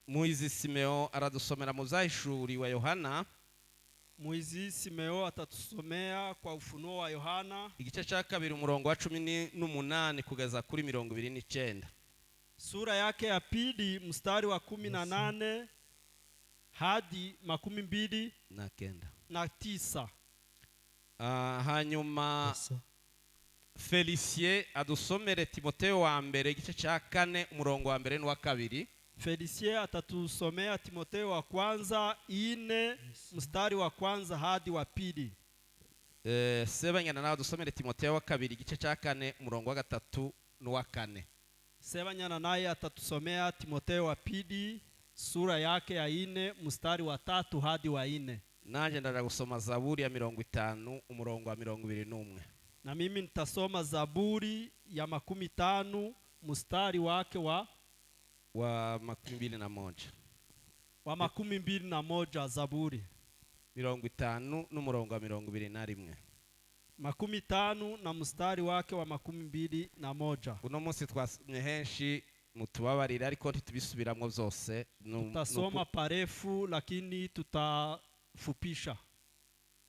Muhizi Simeo aradusomera mu Vyahishuriwe Yohana. Mwizi Simeo atatusomea kwa Ufunuo wa Yohana, igice cya kabiri, umurongo wa 18 kugeza kuri 29. Sura yake ya pili, mstari wa 18 hadi 29. Na kenda. Tisa. Ah, hanyuma Felicien adusomere Timoteyo wa mbere, igice cya kane, umurongo wa mbere n'uwa kabiri. Felicien atatusomea Timoteo wa kwanza 4, mstari wa kwanza hadi wa pili. Eh, Sebanyana nawe adusomere Timoteyo wa kabiri, igice cya kane, umurongo wa gatatu n'uwa kane. Sebanyana naye atatusomea Timoteo wa pili, sura yake ya 4, mstari wa tatu hadi wa nne. Nanjye ndaja gusoma Zaburi ya 50, umurongo wa 21. Na mimi nitasoma Zaburi ya 50, mstari wake wa wa 21. Wa 21, Zaburi 50 n'umurongo wa 21. 50 na mstari wake wa 21. Uno munsi twasomye henshi, mutubabarire, ariko ntitubisubiramwo byose. Tutasoma parefu, lakini tutafupisha.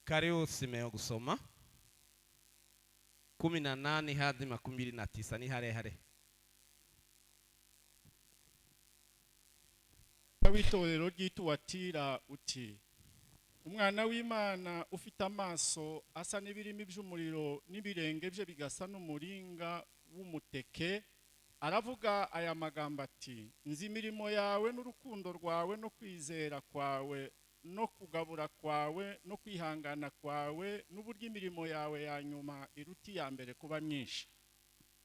Karibu Simeo gusoma 18 hadi 29, ni harehare. W'itorero ry'i Tuwatira uti: "Umwana w'Imana ufite amaso asa n'ibirimi by'umuriro n'ibirenge bye bigasa n'umuringa w'umuteke aravuga aya magambo ati: Nzi imirimo yawe n'urukundo rwawe no kwizera kwawe no kugabura kwawe no kwihangana kwawe n'uburyo imirimo yawe ya nyuma iruta iya mbere kuba myinshi.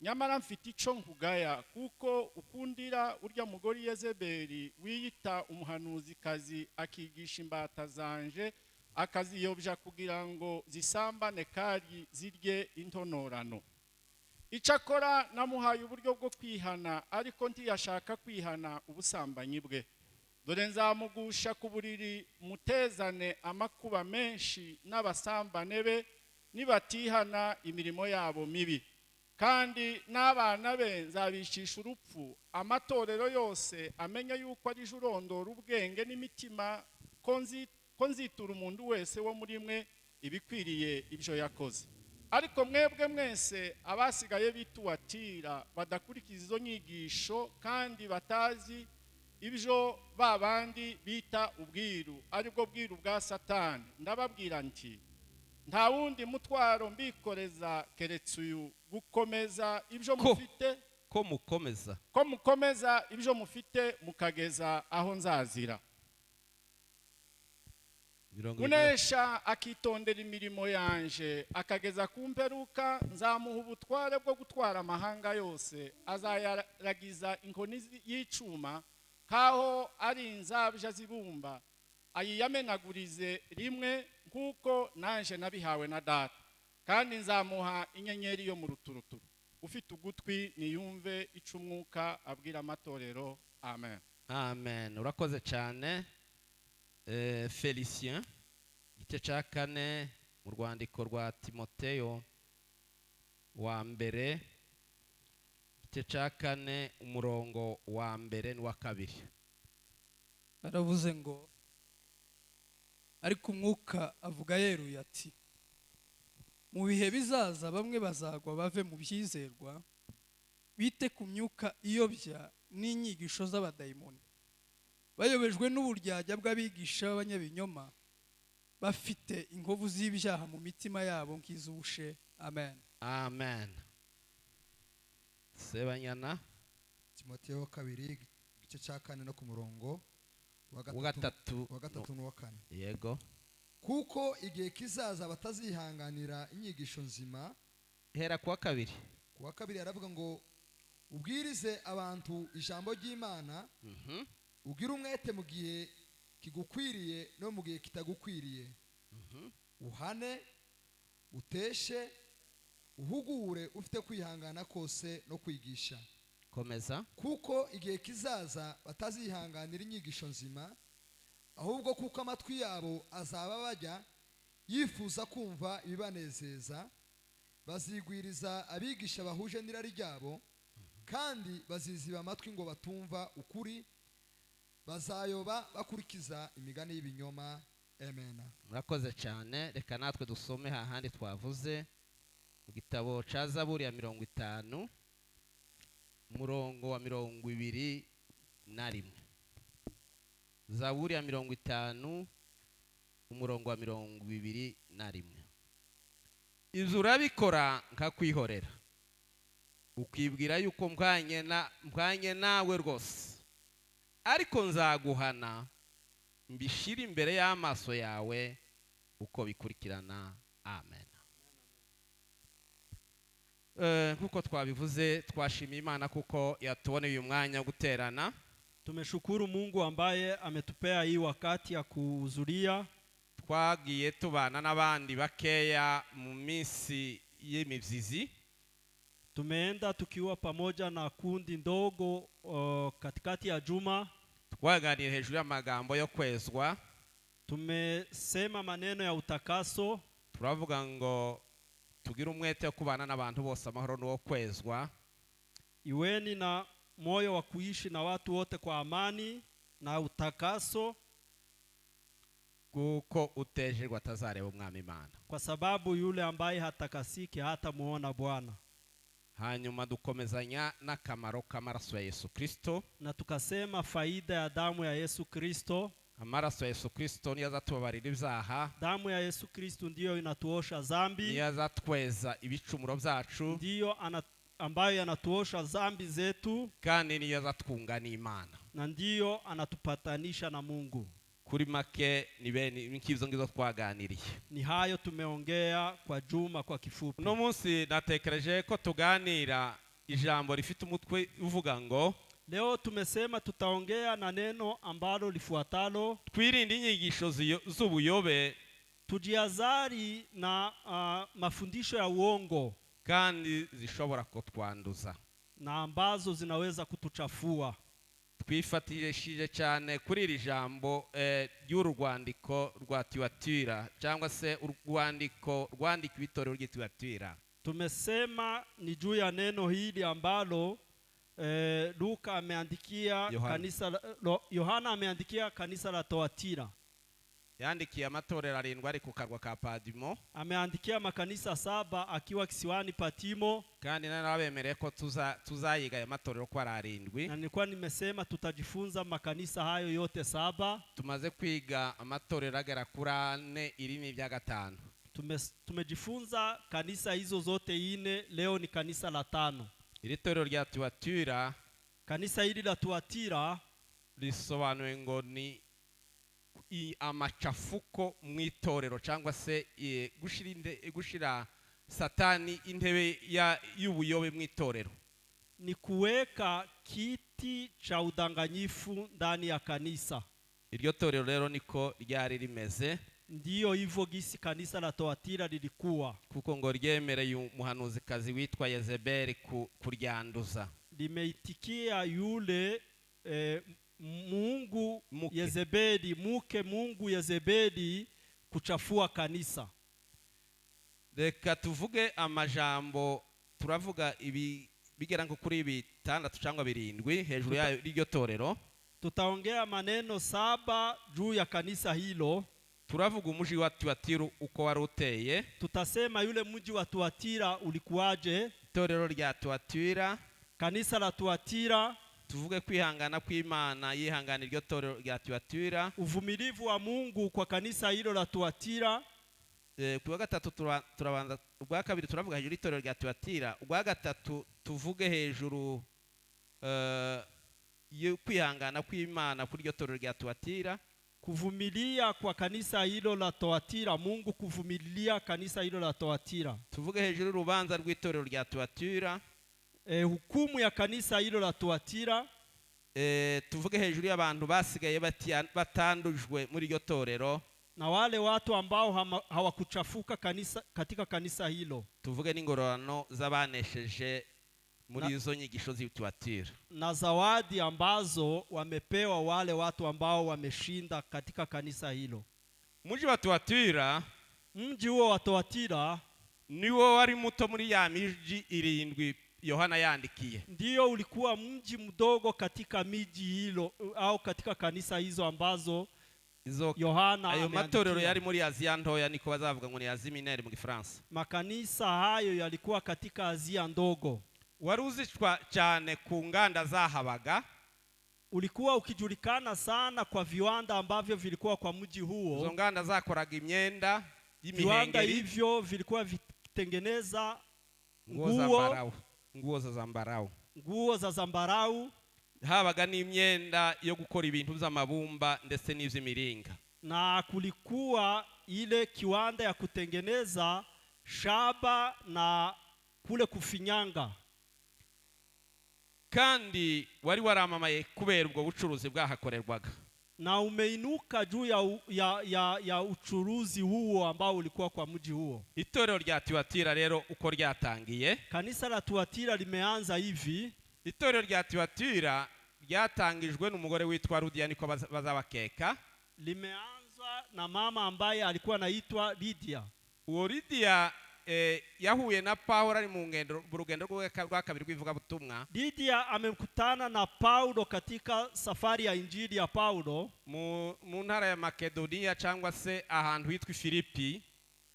Nyamara mfite ico nkugaya, kuko ukundira urya mugore Yezebeli wiyita umuhanuzikazi, akigisha imbata zanje akaziyobya kugira ngo zisambane kandi zirye intonorano. Icakora namuhaye uburyo bwo kwihana, ariko ntiyashaka kwihana ubusambanyi bwe. Dore nzamugusha ku buriri, mutezane amakuba menshi n'abasambane be, nibatihana imirimo yabo mibi. Kandi n'abana be nzabicisha urupfu, amatorero yose amenye yuko ari je urondora ubwenge n'imitima, ko nzitura umuntu wese wo muri mwe ibikwiriye ibyo yakoze. Ariko mwebwe mwese abasigaye b'i Tuwatira badakurikiza izo nyigisho kandi batazi ibyo ba bandi bita ubwiru, aribwo bwiru bwa Satani, ndababwira nti: nta wundi mutwaro mbikoreza keretse uyu: gukomeza ibyo mufite." Ko mukomeza. Ko mukomeza ibyo mufite mukageza aho nzazira. 20. Unesha akitondera imirimo yanje akageza ku mperuka, nzamuha ubutware bwo gutwara amahanga yose, azayaragiza inkoni y'icuma nk'aho ari inzabya zibumba, ayiyamenagurize rimwe, nk'uko nanje nabihawe na Data. Kandi nzamuha inyenyeri yo mu ruturuturu. Ufite ugutwi niyumve ico Umwuka abwira amatorero. Amen. Amen, urakoze cyane. Felicien, igice cya kane mu rwandiko rwa Timoteyo wa mbere, igice cya kane, umurongo wa mbere n'uwa kabiri. Baravuze ngo: "Ariko Umwuka avuga yeruye ati: mu bihe bizaza bamwe bazagwa bave mu byizerwa, bite ku myuka iyobya n'inyigisho z'abadayimoni, bayobejwe n'uburyarya bw'abigisha b'abanyabinyoma bafite inkovu z'ibyaha mu mitima yabo nk'iz'ubushe." Amen. Amen. Sebanyana. Timoteyo wa kabiri, igice cya kane, no ku murongo wa wa gatatu. Wa gatatu n'uwa kane. Yego. "Kuko igihe kizaza batazihanganira inyigisho nzima." Hera kuwa kabiri. Ku wa kabiri aravuga ngo: "Ubwirize abantu ijambo ry'Imana, ugire umwete mu gihe kigukwiriye no mu gihe kitagukwiriye, uhane, uteshe, uhugure ufite kwihangana kose no kwigisha." Komeza. "Kuko igihe kizaza batazihanganira inyigisho nzima, ahubwo kuko amatwi yabo azaba bajya yifuza kumva ibibanezeza, bazigwiriza abigisha bahuje n'irari ryabo, kandi baziziba amatwi ngo batumva ukuri." Bazayoba bakurikiza imigani y'ibinyoma. Amen. Murakoze cyane. Reka natwe dusome hahandi twavuze mu gitabo cya Zaburi ya 50, umurongo wa 21. Zaburi ya 50, umurongo wa 21: "Ibyo urabikora nkakwihorera, ukibwira yuko mpwanye nawe rwose. Ariko nzaguhana, mbishyire imbere y'amaso yawe uko bikurikirana." Amen. Nk'uko twabivuze, twashimiye Imana kuko yatuboneye uyu mwanya wo guterana. Tumeshukuru Mungu ambaye ametupea hii wakati ya kuhudhuria. Twagiye tubana n'abandi bakeya mu minsi y'imibyizi. Tumeenda tukiwa pamoja na kundi ndogo katikati ya juma. Twaganiriye hejuru y'amagambo yo kwezwa. Tumesema maneno ya utakaso. Turavuga ngo tugire umwete wo kubana n'abantu bose amahoro n'uwo kwezwa. Iweni na moyo wa kuishi na watu wote kwa amani na utakaso, kuko utejejwe atazareba Umwami Imana. Kwa sababu yule ambaye hatakasiki hatamuona Bwana. Hanyuma dukomezanya n'akamaro k'amaraso ya Yesu Kristo. Na tukasema faida ya damu ya Yesu Kristo. Amaraso ya Yesu Kristo niyo azatubabarira ibyaha. Damu ya Yesu Kristo ndiyo inatuosha zambi, niyo azatweza ibicumuro byacu, ndiyo ambayo yanatuosha zambi zetu, kandi niyo azatwunga n'Imana. Na ndiyo anatupatanisha na Mungu. Kuri make ni bene nk'ibyo ngibyo twaganiriye. Ni hayo tumeongea kwa juma kwa kifupi. Uno munsi natekereje ko tuganira ijambo rifite umutwe uvuga ngo Leo tumesema tutaongea na neno ambalo lifuatalo: twirinde inyigisho z'ubuyobe tujihadhari na mafundisho ya uongo kandi zishobora kutwanduza. Na ambazo zinaweza kutuchafua. Twifatishije cyane kuri iri jambo ry'uru rwandiko rwa Tuwatira, cyangwa se urwandiko rwandikiwe itorero ry'Ituwatira. Tumesema ni juu ya neno hili ambalo Luka ameandikia Yohana. kanisa Yohana ameandikia kanisa la Toatira. Yandikiye amatorero arindwi ari ku karwa ka Padimo. Ameandikia makanisa 7 akiwa kisiwani Patimo, kandi nari nabemereye ko tuzayiga aya matorero ko ari arindwi. Na nilikuwa nimesema tutajifunza makanisa hayo yote 7. Tumaze kwiga amatorero agera kuri ane, iri ni irya gatanu. Tumejifunza kanisa hizo zote ine, leo ni kanisa la tano. Iri torero rya Tuwatira Kanisa hili la Tuatira risobanuye ngo ni amachafuko mu itorero, cyangwa se gushira Satani intebe y'ubuyobe mu itorero. Ni kuweka kiti cha udanganyifu ndani ya kanisa. Iryo torero rero niko ryari rimeze. Ndiyo hivyo gisi kanisa la Toatira lilikuwa. Kuko ngo ryemereye umuhanuzikazi witwa Yezebeli kuryanduza. Limeitikia yule Mungu Muke. Yezebeli, muke Mungu Yezebeli kuchafua kanisa. Reka tuvuge amajambo, turavuga ibi bigera nko kuri bitandatu cyangwa birindwi hejuru yayo y'iryo torero. Tutaongea maneno 7 juu ya kanisa hilo. Turavuga umuji wa Tuwatiru uko wari uteye. Tutasema yule mji wa Tuatira ulikuwaje, itorero rya Tuwatira, kanisa la Tuatira, tuvuge kwihangana kw'Imana yihangana iryo torero rya Tuwatira. Uvumilivu wa Mungu kwa kanisa hilo la Tuatira. Ku wa gatatu turabanza, ubwa kabiri turavuga hejuru y'itorero rya Tuwatira, ubwa gatatu tuvuge hejuru yo kwihangana kw'Imana kuri iryo torero rya Tuwatira. Kuvumilia kwa kanisa hilo la Toatira, Mungu kuvumilia kanisa hilo la Toatira. Tuvuge hejuru y'urubanza rw'itorero rya Tuwatira. Hukumu ya kanisa hilo la Tuatira. Tuvuge hejuru y'abantu basigaye batandujwe muri iryo torero. Na wale watu ambao hawakuchafuka katika kanisa hilo. Tuvuge n'ingororano z'abanesheje muri izo nyigisho z'Ituwatira. Na zawadi ambazo wamepewa wale watu ambao wameshinda katika kanisa hilo. Mji wa Tuwatira, mji huo wa Tuatira niwo wari muto muri ya miji irindwi Yohana yandikiye. Ndiyo ulikuwa mji mdogo katika miji hilo au katika kanisa hizo ambazo Izo Yohana ayo matorero ameandikia. yari muri Aziya ntoya, niko bazavuga ngo ni Asie Mineure mu Gifaransa. Makanisa hayo yalikuwa katika Azia ndogo. Wari uzicwa cyane ku nganda zahabaga. Ulikuwa ukijulikana sana kwa viwanda ambavyo vilikuwa kwa mji Izo huo. nganda zakoraga imyenda Viwanda y'imihengeri, hivyo vilikuwa vitengeneza nguo nguo, zambarau, nguo za zambarau. Nguo za zambarau. Habaga n'imyenda yo gukora ibintu by'amabumba ndetse n'iby'imiringa. Na kulikuwa ile kiwanda ya kutengeneza shaba na kule kufinyanga. Kandi wari waramamaye kubera ubwo bucuruzi bwahakorerwaga. Na umeinuka juu ya, u- ya, ya, ya uchuruzi huo ambao ulikuwa kwa mji huo. Itorero rya Tuwatira rero uko ryatangiye. Kanisa la Tuatira limeanza hivi. Itorero rya Tuwatira ryatangijwe n'umugore witwa Rudiya, niko bazabakeka. Limeanza na mama ambaye alikuwa anaitwa Lydia. Uwo Lidiya yahuye na Pawulo ari mu ngendo, mu rugendo rwe rwa kabiri rw'ivugabutumwa. Lydia amekutana na Paulo katika safari ya injili ya Paulo mu ntara ya Makedoniya cyangwa se ahantu hitwa Filipi.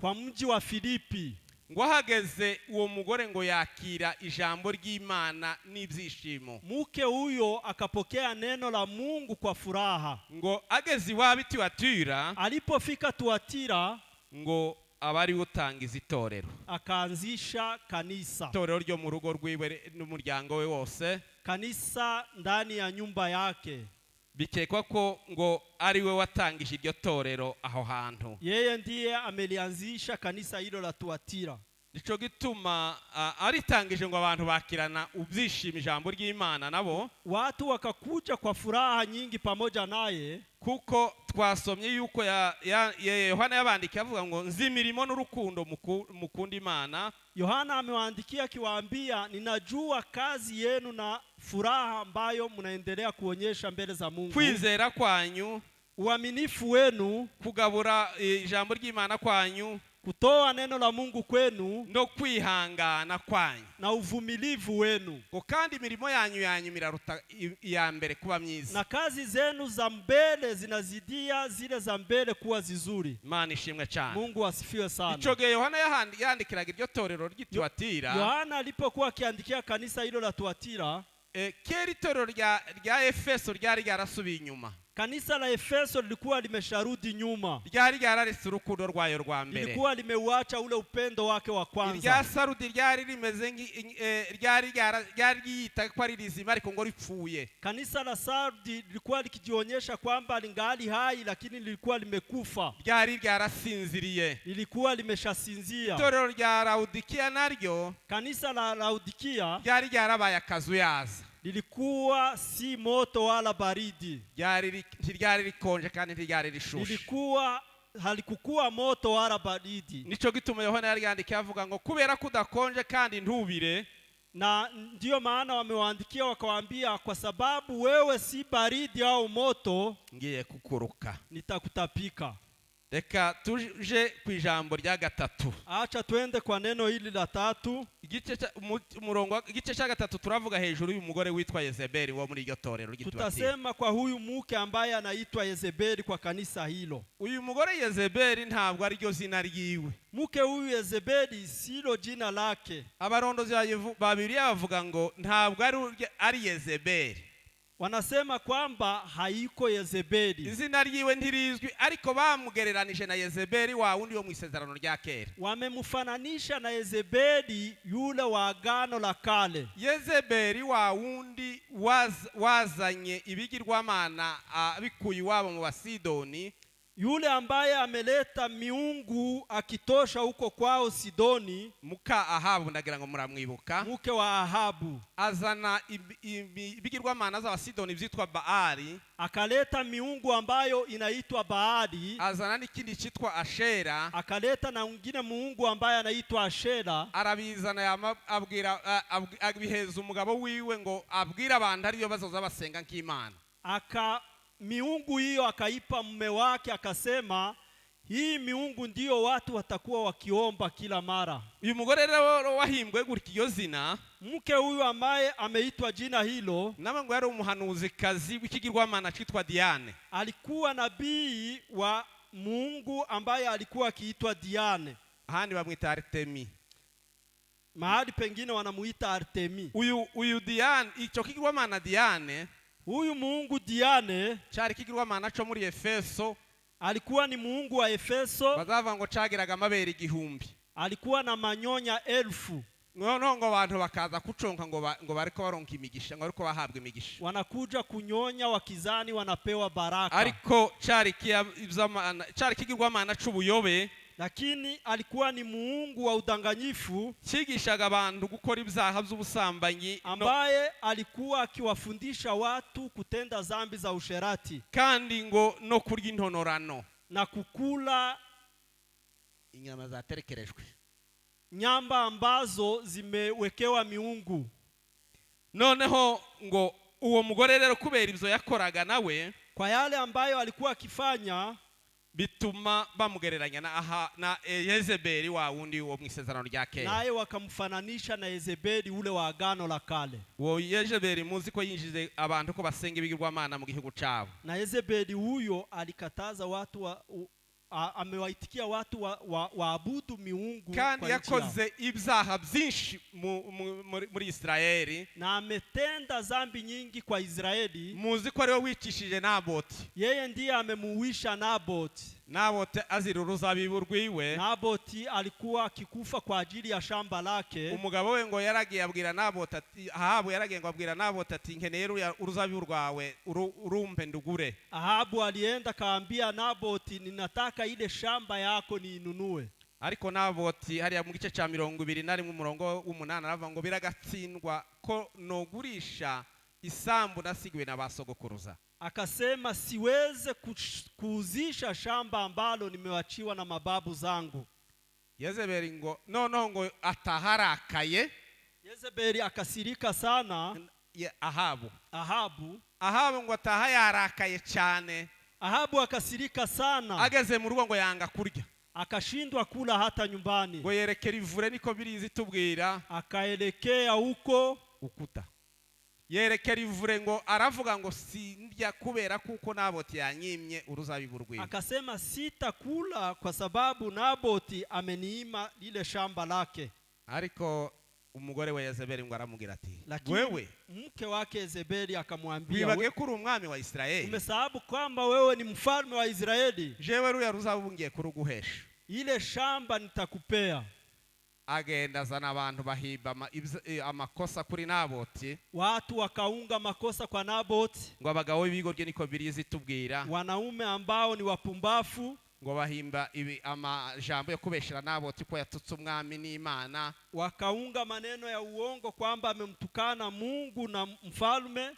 Kwa mji wa Filipi. Ngo ahageze uwo mugore ngo yakira ijambo ry'Imana n'ibyishimo. Mke huyo akapokea neno la Mungu kwa furaha. Ngo ageze iwabo i Tuwatira, Alipofika Tuatira, ngo aba ariwe utangiza itorero, akaanzisha kanisa, itorero ryo mu rugo rwiwe n'umuryango we wose. Kanisa ndani ya nyumba yake. Bikekwa ko ngo ari we watangije iryo torero aho hantu. Yeye ndiye amelianzisha kanisa hilo la Tuatira. Nico gituma aritangije ngo abantu bakirana ubyishimo ijambo ry'Imana nabo. Watu wakakuja kwa furaha nyingi pamoja naye. Kuko twasomye yuko Yohana yabandikiye avuga ngo nzi imirimo n'urukundo mukunda Imana. Yohana amewaandikia akiwaambia, ninajua kazi yenu na furaha ambayo mnaendelea kuonyesha mbele za Mungu, kwizera kwanyu, uaminifu wenu, kugabura ijambo ry'Imana kwanyu, kutoa neno la Mungu kwenu, no kwihangana kwanyu, na uvumilivu wenu, ngo kandi imirimo yanyu yanyuma iraruta iya mbere kuba myiza. Na kazi zenu za mbele zinazidia zile za mbele kuwa zizuri. Imana ishimwe cyane. Mungu asifiwe sana. Ico gihe Yohana yandikiraga iryo torero ry'Ituatira, Yohana alipokuwa akiandikia kanisa hilo la Tuatira, kera itorero rya Efeso ryari ryarasubiye inyuma. Kanisa la Efeso lilikuwa limesharudi nyuma, Ryari ryararetse urukundo rwayo rwa mbere. Lilikuwa limeuacha ule upendo wake wa Irya kwanza. Sarudi ryari rimeze ryari ryiyita ko ari rizima ariko ngo ripfuye. Kanisa la Sardi lilikuwa likijionyesha kwamba lingali hai, lakini lilikuwa limekufa, Ryari ryarasinziriye. Lilikuwa limeshasinzia. Itorero rya Lawudikiya naryo Kanisa la Laodikia ryari ryarabaye akazuyaza. Lilikuwa si moto wala baridi, Ntiryari rikonje kandi ntiryari rishushe. Lilikuwa halikukuwa moto wala baridi. Nico gituma Yohana yari yandikiye avuga ngo kubera ko udakonje kandi ntubire, Na ndiyo maana wamewaandikia wakawaambia, kwa sababu wewe si baridi au moto, ngiye kukuruka. Nitakutapika. Reka tuje ku ijambo rya gatatu. Acha twende kwa neno hili la tatu. Igice cya gatatu turavuga hejuru y'umugore witwa Yezebeli wo muri iryo torero ry'Ituatira. Tutasema kwa huyu mke ambaye anaitwa Yezebeli kwa kanisa hilo. Uyu mugore Yezebeli ntabwo ariryo zina ryiwe. Mke huyu Yezebeli silo jina lake. Abarondozi ba Bibiliya bavuga ngo ntabwo ari Yezebeli. Wanasema kwamba haiko Yezebeli. Izina ryiwe ntirizwi ariko bamugereranije na Yezebeli wa wundi wo mu isezerano rya kera. Wamemfananisha na Yezebeli yule wa agano la kale. Yezebeli wa wundi wazanye ibigirwamana abikuye iwabo mu Basidoni, Yule ambaye ameleta miungu akitosha huko kwao Sidoni, muka Ahabu, ndagira ngo muramwibuka, mke wa Ahabu, azana ibigirwamana z'Abasidoni byitwa Baali, akaleta miungu ambayo inaitwa Baali, azana n'ikindi cyitwa Ashera, akaleta na mwingine muungu ambaye anaitwa Ashera. Arabizana yama abwira abiheza umugabo wiwe ngo abwire abantu ariyo bazoza basenga nk'Imana. Aka miungu hiyo akaipa mume wake, akasema Hii miungu ndiyo watu watakuwa wakiomba kila mara. Uyu mugore rero wahimbwe gutya iryo zina, Mke huyu ambaye ameitwa jina hilo nawe ngo yari umuhanuzikazi w'ikigirwamana cyitwa Diane. Alikuwa nabii wa Mungu ambaye alikuwa akiitwa Diane. Ahandi bamwita Artemi. Mahali pengine wanamuita Artemi. Uyu Diane, icyo kigirwamana Diane, Huyu Mungu Diane cyari ikigirwamana cyo muri Efeso. Alikuwa ni Mungu wa Efeso, Bazavuga ngo cagiraga amabere 1000. Alikuwa na manyonya 1000. Noneho ngo abantu bakaza kuconka ngo bariko baronka imigisha, ngo bariko bahabwa imigisha. Wanakuja kunyonya wakizani wanapewa baraka. Ariko cari cari ikigirwamana c'ubuyobe. Lakini alikuwa ni muungu wa udanganyifu Cyigishaga abantu gukora ibyaha by'ubusambanyi ambaye alikuwa akiwafundisha watu kutenda zambi za usherati kandi ngo no kurya intonorano, na kukula inyama zaterekerejwe. Nyama ambazo zimewekewa miungu. Noneho ngo uwo mugore rero kubera ibyo yakoraga nawe, Kwa yale ambayo alikuwa akifanya, bituma bamugereranya na aha na Yezebeli wa wundi wo mu isezerano rya kera. Naye wakamfananisha na Yezebeli ule wa agano la kale. Uwo Yezebeli muzi ko yinjije abantu ko basenga ibigirwamana mu gihugu cyabo. Na Yezebeli huyo alikataza watu amewaitikia watu waabudu miungu Kandi kwa nchi yao. Yakoze ibyaha byinshi muri Isirayeli. Na ametenda zambi nyingi kwa Israeli. Muzi ko ariwe wicishije Naboti. Yeye ndiye amemuwisha Naboti. Naboti azira uruzabibu rwiwe. Naboti alikuwa akikufa kwa ajili ya shamba lake. Umugabo we ngo yaragiye abwira Naboti ati, Ahabu yaragiye ngo abwira Naboti ati nkeneye uruzabibu rwawe urumpe ndugure. Ahabu alienda kaambia Naboti, ninataka ile shamba yako niinunue. Ariko Naboti hariya mu gice cya 21 umurongo w'umunani aravuga ngo biragatsindwa ko nogurisha isambu nasigiwe na ba sogokuruza. Akasema siweze kuuzisha shamba ambalo nimewachiwa na mababu zangu. Yezebeli ngo noneho ngo ataharakaye. Yezebeli akasirika sana. Ahabu. Ahabu. Ahabu ngo ataha yarakaye cyane. Ahabu akasirika sana. Ageze mu rugo ngo yanga kurya. Akashindwa kula hata nyumbani. Ngo yerekera ivure niko birizi tubwira. Akaelekea huko ukuta. Yerekera ivure ngo aravuga ngo sindya kubera kuko Naboti yanyimye uruzabibu rwiwe. Akasema sitakula kwa sababu Naboti ameniima lile shamba lake. Ariko umugore we Yezebeli ngo aramubwira ati Lakini wewe mke wake Yezebeli akamwambia, wibagiwe ko uri umwami wa Isirayeli. Umesahabu kwamba wewe ni mfalme wa Israeli? Jewe ruya ruzabibu ngiye kuruguhesha. Ile shamba nitakupea. Agenda azana abantu bahimba amakosa kuri Naboti. Watu wakaunga makosa kwa Naboti. Ngo abagabo b'ibigoryi niko birizi tubwira. Wanaume ambao ni wapumbafu. Ngo bahimba ibi amajambo yo kubeshera Naboti ko yatutse umwami n'Imana. Wakaunga maneno ya uongo kwamba amemtukana Mungu na mfalme.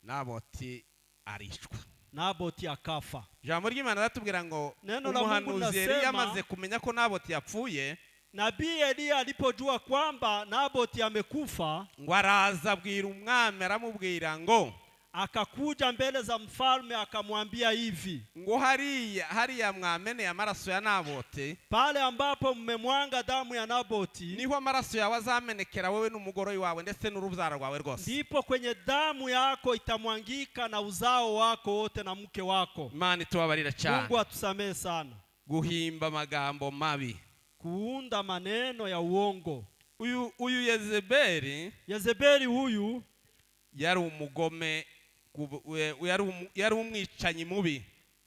Naboti arishwa. Naboti akafa. Jambo ry'Imana ratubwira ngo Neno la Mungu umuhanuzi Eliya linasema, amaze kumenya ko Naboti yapfuye, Nabii Eliya alipojua kwamba Naboti amekufa, ngo araza abwira umwami aramubwira ngo akakuja mbele za mfalme akamwambia hivi, ngo hariya mwameneye amaraso ya Naboti, pale ambapo mmemwanga damu ya Naboti, niho amaraso yawe azamenekera wewe n'umugore wawe ndetse n'urubyaro rwawe rwose. Ndipo kwenye damu yako itamwangika na uzao wako wote na mke wako. Imana itubabarira cyane. Mungu atusamehe sana. Guhimba amagambo mabi, kuunda maneno ya uongo. Uyu Yezebeli, Yezebeli huyu yari umugome, yari umwicanyi mubi.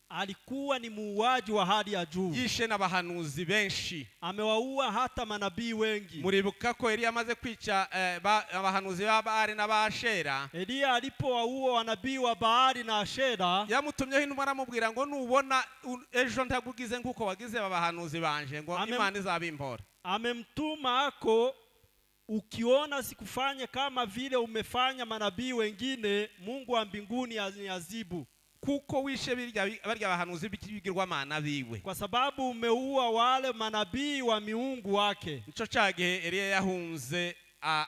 Alikuwa ni muuaji wa hali ya juu. Yishe n'abahanuzi benshi. Amewaua hata manabii wengi. Muribuka ko Eliya amaze kwica abahanuzi ba Baali n'Abashera, Eliya alipowaua wanabii wa Baali na Ashera, yamutumyeho intumwa aramubwira ngo nubona ejo ntagugize nk'uko wagize abahanuzi banje ngo Imana izabimpora. Amemtuma ako ukiona sikufanye kama vile umefanya manabii wengine, Mungu wa mbinguni aniadhibu. Kuko wishe barya bahanuzi b'ibigirwamana biwe. Kwa sababu umeua wale manabii wa miungu wake. Nico ca gihe Eliya yahunze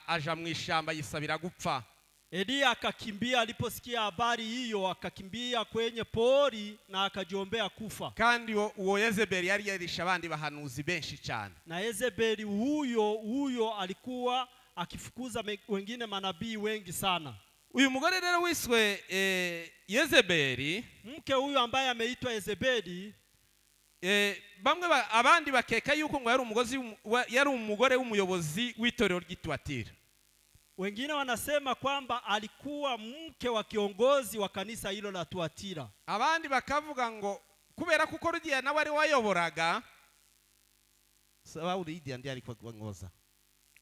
aja mu ishamba yisabira gupfa. Eliya akakimbia aliposikia habari hiyo, akakimbia kwenye pori na akajiombea kufa. Kandi uwo Yezebeli yari yarishe abandi bahanuzi benshi cyane. Na Yezebeli huyo huyo alikuwa akifukuza wengine manabii wengi sana. Uyu mugore rero wiswe Yezebeli, Mke huyu ambaye ameitwa Yezebeli, bamwe abandi bakeka yuko ngo yari umugozi yari umugore w'umuyobozi w'itorero ry'Ituwatira. Wengine wanasema kwamba alikuwa mke wa kiongozi wa kanisa hilo la Tuatira. Abandi bakavuga ngo kubera kuko Lidiya nawe ari wayoboraga, sababu Lidiya ndiye alikuwa kuongoza,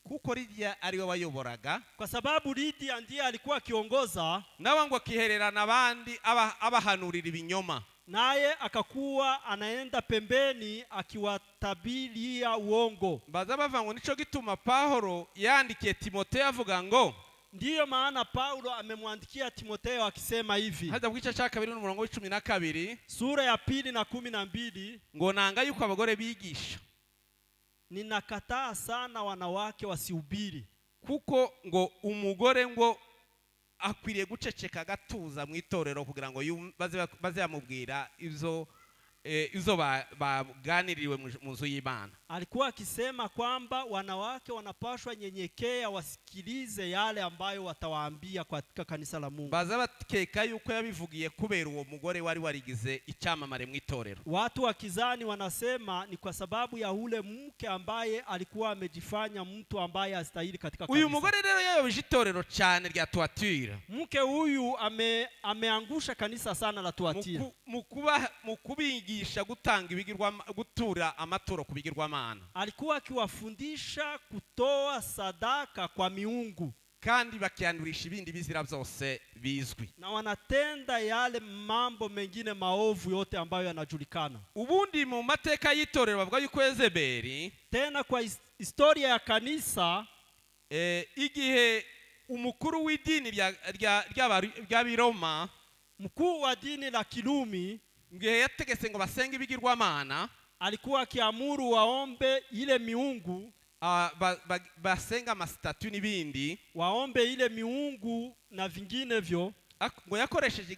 kuko Lidiya ariwe wayoboraga, Kwa sababu Lydia ndiye alikuwa akiongoza, nawe ngo akihererana abandi abahanurira ibinyoma. Naye akakuwa anaenda pembeni akiwatabiria uongo. Baza bavuga ngo nico gituma Pawulo yandikiye Timoteyo avuga ngo, Ndiyo maana Paulo amemwandikia Timotheo akisema hivi, hajya ku gice cya kabiri n'umurongo wa 12, sura ya pili na 12, ngo nanga yuko abagore bigisha, ninakataa sana wanawake wasihubiri, kuko ngo umugore ngo akwiriye guceceka agatuza mu itorero kugira ngo baze bamubwira izo baganiriwe mu nzu y'Imana. Alikuwa akisema kwamba wanawake wanapashwa nyenyekea, wasikilize yale ambayo watawaambia katika kanisa la Mungu. Baza bakeka yuko yabivugiye kubera uwo mugore wari warigize icyamamare mu itorero. Watu wa kizani wanasema ni kwa sababu ya ule mke ambaye alikuwa amejifanya mtu ambaye hastahili katika Uyu kanisa. mugore rero yayobeje itorero cyane rya Tuwatira, Mke huyu ameangusha kanisa sana la Tuatira, mu kubigisha gutanga ibigirwa, gutura amaturo ku bigirwamana, alikuwa akiwafundisha kutoa sadaka kwa miungu, kandi bakiyandurisha ibindi bizira byose bizwi. Na wanatenda yale mambo mengine maovu yote ambayo yanajulikana. Ubundi mu mateka y'itorero bavuga yuko Yezebeli, Tena kwa historia ya kanisa, igihe umukuru w'idini ry'Abiroma, mkuu wa dini la Kirumi igihe yategetse ngo basenge ibigirwamana, alikuwa akiamuru waombe ile miungu, basenga amasitatu n'ibindi, waombe ile miungu na vinginevyo, ngo yakoresheje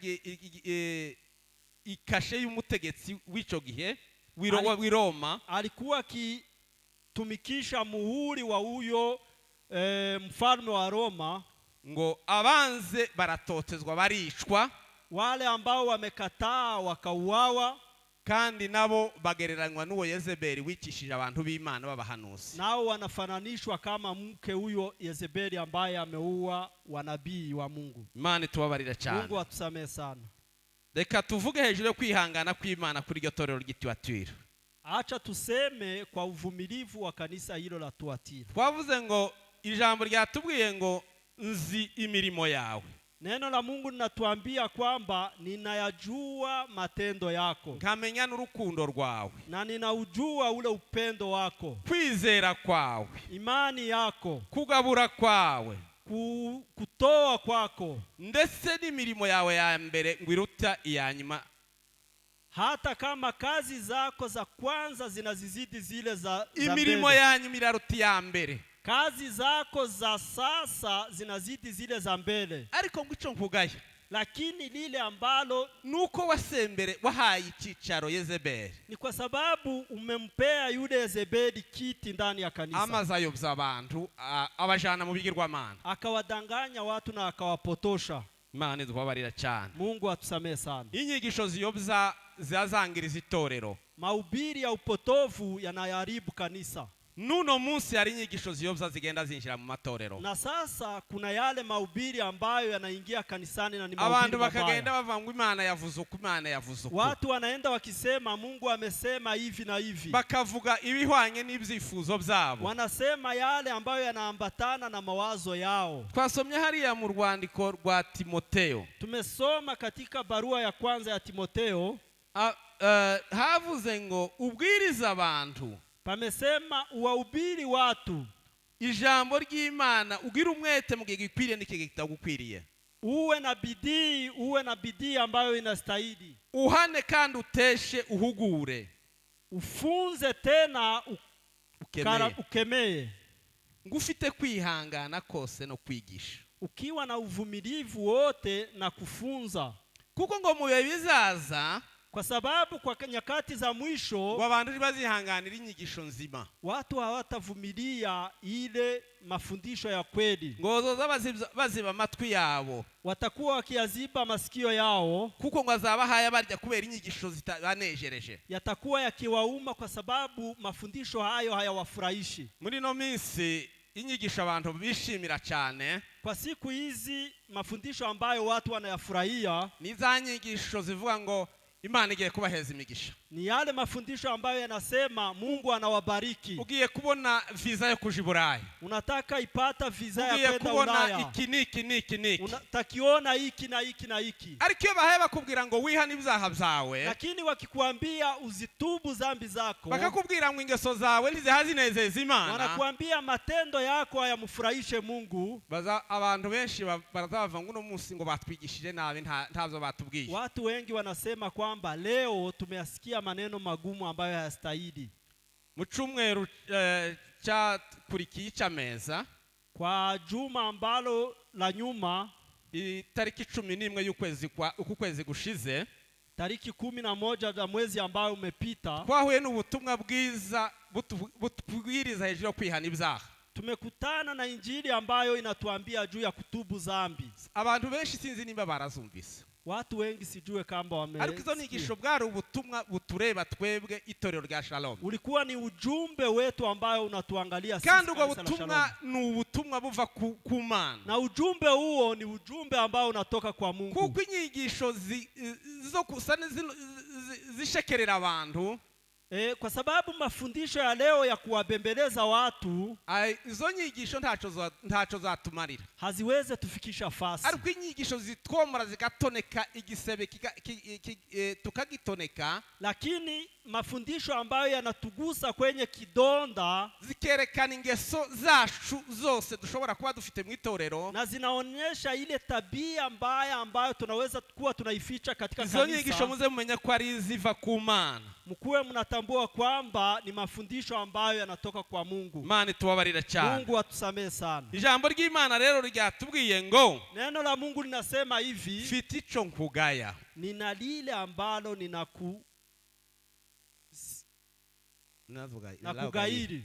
ikashe y'umutegetsi w'ico gihe w'i Roma, alikuwa akitumikisha muhuri wa huyo mfalme wa Roma. Ngo abanze baratotezwa baricwa, Wale ambao wamekataa wakauawa, kandi nabo bagereranywa n'uwo Yezebeli wicishije abantu b'Imana b'abahanuzi. Nao wanafananishwa kama mke huyo Yezebeli ambaye ameua wanabii wa Mungu. Imana itubabarira cyane. Mungu atusamehe sana. Reka tuvuge hejuru yo kwihangana kw'Imana kuri iryo torero ry'Ituwatira. Acha tuseme kwa uvumilivu wa kanisa hilo la Tuatira. Twavuze ngo ijambo ryatubwiye ngo nzi imirimo yawe, Neno la Mungu linatuambia kwamba ninayajua matendo yako, nkamenya n'urukundo rwawe, na ninaujua ule upendo wako, kwizera kwawe, imani yako, kugabura kwawe, kutoa kwako, ndetse n'imirimo yawe ya mbere ngo iruta iya nyuma. Hata kama kazi zako za kwanza zinazizidi zile za Imirimo mbele. ya nyuma iraruta iya mbere. Kazi zako za sasa zinazidi zile za mbele. Ariko ngo ico nkugaya, Lakini lile ambalo nuko wasembere wahaye icyicaro Yezebeli, ni kwa sababu umempea yule Yezebeli kiti ndani ya kanisa, amaze ayobya abantu abajana mu bigirwamana. Akawadanganya watu na akawapotosha. Imana idubabarira cyane. Mungu atusamehe sana. Inyigisho ziyobya zazangiriza itorero. Mahubiri ya upotovu yanayaharibu kanisa. N'uno munsi hari inyigisho ziyobya zigenda zinjira mu matorero, Na sasa kuna yale mahubiri ambayo yanaingia kanisani na ni mahubiri abantu bakagenda mabaya. bavuga ngo Imana yavuze uku, Imana yavuze uku, Watu wanaenda wakisema Mungu amesema hivi na hivi, bakavuga ibihwanye n'ibyifuzo byabo. Wanasema yale ambayo yanaambatana na mawazo yao. Twasomye hariya mu rwandiko rwa Timoteyo, Tumesoma katika barua ya kwanza ya Timoteo, havuze ngo ubwirize abantu pamesema uwahubiri watu ijambo ry'Imana, ugire umwete mu gihe gikwiriye n'igihe kitagukwiriye, uwe na bidii, uwe na bidii ambayo inastahili, uhane kandi uteshe uhugure, ufunze tena ukemeye, ukemee, ngo ufite kwihangana kose no kwigisha. Ukiwa na uvumilivu wote na kufunza. Kuko ngo mu bihe bizaza, Kwa sababu kwa nyakati za mwisho, ngo abantu ntibazihanganira inyigisho nzima, watu hawatavumilia ile mafundisho ya kweli, ngo bazoza baziba amatwi yabo, watakuwa wakiyaziba masikio yao, kuko ngo azabahaye barya kubera inyigisho zitabanejereje. Yatakuwa yakiwauma kwa sababu mafundisho hayo hayawafurahishi. Muri ino minsi inyigisho abantu bishimira cyane, Kwa siku hizi mafundisho ambayo watu wanayafurahia, ni za nyigisho zivuga ngo Imana igiye kubaheza imigisha, ni yale mafundisho ambayo yanasema Mungu anawabariki, ugiye kubona viza yo kuja i Burayi, unataka ipata visa ya ugiye kwenda kubona Ulaya, iki n'iki n'iki n'iki. Unatakiona hiki na hiki na hiki. Ariko iyo bahaye bakubwira ngo wihane ibyaha byawe, Lakini wakikuambia uzitubu zambi zako, bakakubwira ngo ingeso zawe ntiziha zinezeza Imana, wanakuambia matendo yako hayamfurahishe Mungu, baza abantu benshi barazava ngo uno munsi ngo batwigishije nabi, ntabyo batubwiye. Watu wengi wanasema kwamba leo tumeyasikia maneno magumu ambayo hayastahili. Mu cyumweru cyakurikiye icy'ameza, Kwa juma ambalo la nyuma, itariki 11 y'ukwezi kwa uku kwezi gushize, tariki 11 za mwezi ambayo umepita, twahuye n'ubutumwa bwiza butubwiriza hejuru yo kwihana ibyaha. Tumekutana na injili ambayo inatuambia juu ya kutubu zambi. Abantu benshi sinzi nimba barazumvise. Watu wengi sijue kamba Ariko izo wamesikia. nyigisho bwari ubutumwa butureba twebwe itorero rya Shalom. Ulikuwa ni ujumbe wetu ambayo unatuangalia sisi Kandi ubwo kanisa la butumwa Shalom. ni ubutumwa buva ku Mana. Na ujumbe huo ni ujumbe ambao unatoka kwa Mungu. Kuko inyigisho zo gusa zishekerera abantu, Kwa sababu mafundisho ya leo ya kuwabembeleza watu ai, izo nyigisho ntaco zatumarira. Haziweze tufikisha fasi. Ariko inyigisho zitwomora zigatoneka igisebe tukagitoneka, Lakini mafundisho ambayo yanatugusa kwenye kidonda, zikerekana ingeso zacu zose dushobora kuba dufite mu itorero, na zinaonyesha ile tabia mbaya ambayo tunaweza kuwa tunaificha katika izo nyigisho kanisa, muze mumenya ko ari iziva ku Mana. Mkuwe mnatambua kwamba ni mafundisho ambayo yanatoka kwa Mungu. Imana itubabarira cyane. Mungu atusamehe sana. Ijambo ry'Imana rero ryatubwiye ngo, Neno la Mungu linasema hivi, mfite ico nkugaya, nina lile ambalo ninakugairi,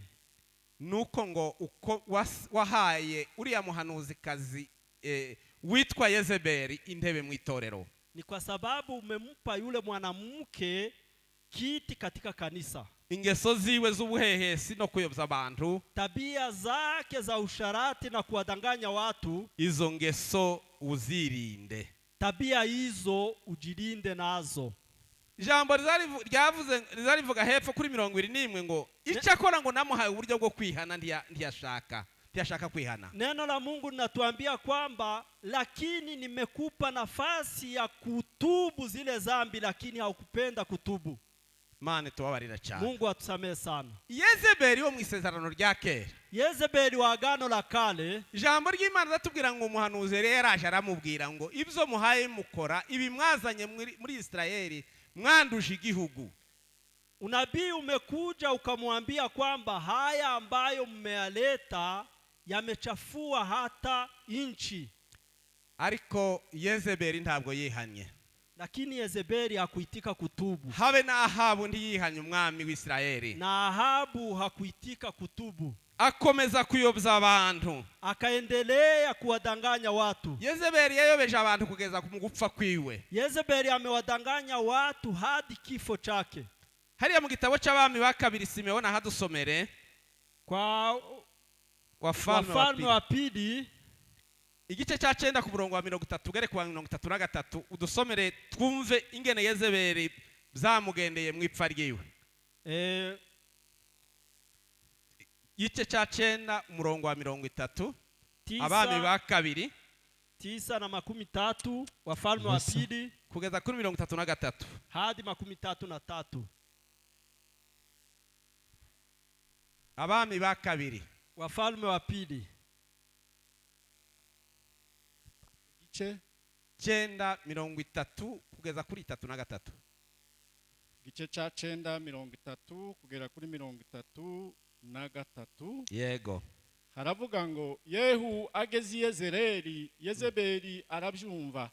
nuko ngo uko wahaye uriya muhanuzikazi witwa Yezebeli intebe mu itorero. Ni kwa sababu umempa yule mwanamke kiti katika kanisa. Ingeso ziwe z'ubuhehesi no kuyobya abantu, Tabia zake za usharati na kuwadanganya watu, izo ngeso uzirinde. Tabia hizo ujilinde nazo. Ijambo ryavuze rizarivuga hepfo kuri 21 ngo icyakora ngo namuhaye uburyo bwo kwihana, ntiyashaka kwihana. Neno la Mungu linatuambia kwamba lakini nimekupa nafasi ya kutubu zile zambi, lakini haukupenda kutubu. Mana tubabarira cyane. Mungu atusamehe sana. Yezebeli wo mu isezerano rya kera, Yezebeli wa Agano la Kale, ijambo ry'Imana riratubwira ngo umuhanuzi rero yaraje aramubwira ngo ibyo muhaye mukora ibi mwazanye muri Isirayeli mwanduje igihugu. Unabii umekuja ukamwambia kwamba haya ambayo mmeyaleta yamechafua hata nchi. Ariko Yezebeli ntabwo yihanye. Lakini Yezebeli hakuitika kutubu. Habe na Ahabu ntiyihanye umwami w'Isirayeli. Na Ahabu hakuitika kutubu. Akomeza kuyobya abantu. Akaendelea kuwadanganya watu. Yezebeli yayobeje abantu kugeza ku gupfa kwiwe. Yezebeli amewadanganya watu hadi kifo chake. Hariya mu gitabo cy'Abami ba Kabiri, Simeona hadusomere. Kwa Wafalme wa Wafalme Pili. wa Pili, Igice cya 9 ku murongo wa 30 ugere ku wa 33, udusomere twumve ingene Yezebeli byamugendeye mu ipfa ryiwe. Igice cya 9 umurongo wa 30, Abami 9, ba Kabiri, 9:30, Wafalme wa Pili, kugeza kuri 33. Hadi 33. Abami ba Kabiri. Wafalme wa Pili. Igice 9:30 kugeza kuri 33. Igice cya 9:30 kugera kuri 33. Yego. Haravuga ngo Yehu ageze i Yezereli, Yezebeli arabyumva,